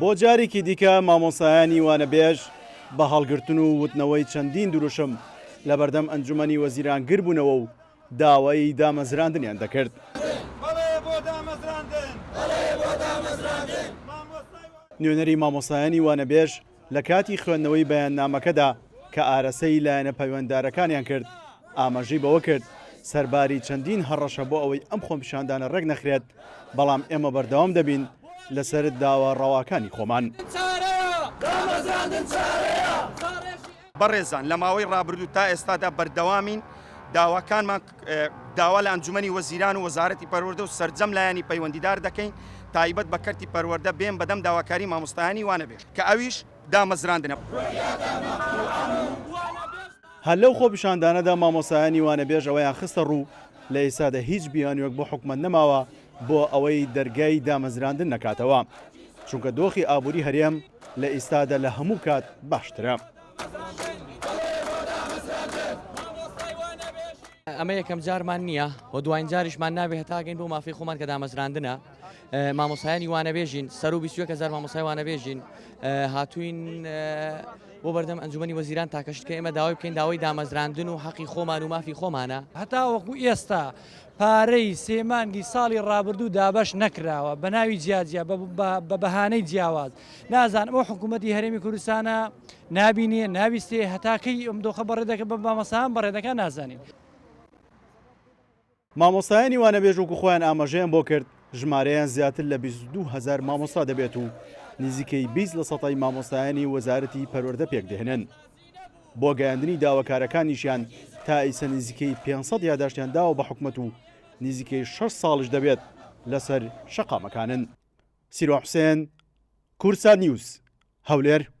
بۆ جارێکی دیکە مامۆستایانی وانەبێژ بە هەڵگرتن و وتنەوەی چەندین دروشم لەبەردەم ئەنجومەنی وەزیران گربوونەوە و داوای دامەزراندنیان دەکرد. نوێنەری مامۆستایانی وانەبێژ لە کاتی خوێندنەوەی بەیاننامەکەدا کە ئارەسەی لایەنە پەیوەنددارەکانیان کرد، ئاماژەی بەوە کرد، سەرباری چەندین هەڕەشە بۆ ئەوەی ئەم خۆپیشاندانە ڕێکنەخرێت، بەڵام ئێمە بەردەوام دەبین لەسەر داوا ڕەواکانی خۆمان. بەڕێزان لە ماوەی ڕابردوو تا ئێستادا بەردەوامین داواکانمان داوا لە ئەنجومەنی وەزیران و وەزارەتی پەروەردە و سەرجەم لایەنی پەیوەندیدار دەکەین تایبەت بە کەرتی پەروەردە بێن بەدەم داواکاری مامۆستایانی وانەبێژ کە ئەویش دامەزراندنە. هەر لەو خۆپیشاندانەدا مامۆستایانی وانەبێژ ئەوەیان خستە ڕوو، لە ئێستادا هیچ بیانووێک بۆ حکومەت نەماوە بۆ ئەوەی دەرگای دامەزراندن نەکاتەوە، چونکە دۆخی ئابووری هەرێم لە ئیستادا لە هەموو کات باشترە. ئەمە یەکەم جارمان نییە و دواین جاریشمان نابێت هەتا گەین بۆ مافی خۆمان کە دامەزراندنە مامۆسایانی وانەبێژین سەر و 21 هزار مامۆسای وانەبێژین هاتوین بۆ بەردەم ئەنجومی وەزیران تاکەشت کە ئێمە داوای بکەین داوای دامەزراندن و حەقی خۆمان و مافی خۆمانە هەتاوەکو ئێستا پارەی سێ مانگی ساڵی ڕابردوو دابەش نەکراوە بە ناوی جیاجیا بە بەهانەی جیاواز نازانم ئەو حکوومەتی هەرێمی کوردستانە نابینێ ناویستێ هەتاکەی ئەم دۆخە بەڕێ دەکە بە مامۆستایان بەڕێ دەکا نازانین. مامۆستایانی وانەبێژ وەکو خۆیان ئاماژەیان بۆ کرد، ژمارەیان زیاتر لە 22 هەزار مامۆستا دەبێت و نزیکەی 20 لە سەتای مامۆستایانی وەزارەتی پەروەردە پێکدەهێنن. بۆ گەیاندنی داواکارەکانیشیان تا ئیسە نزیکەی 500 یاداشتیان داوە بە حکومەت و نزیکەی شەش ساڵیش دەبێت لەسەر شەقامەکانن. سیروان حوسێن، کوردسات نیوز، هەولێر.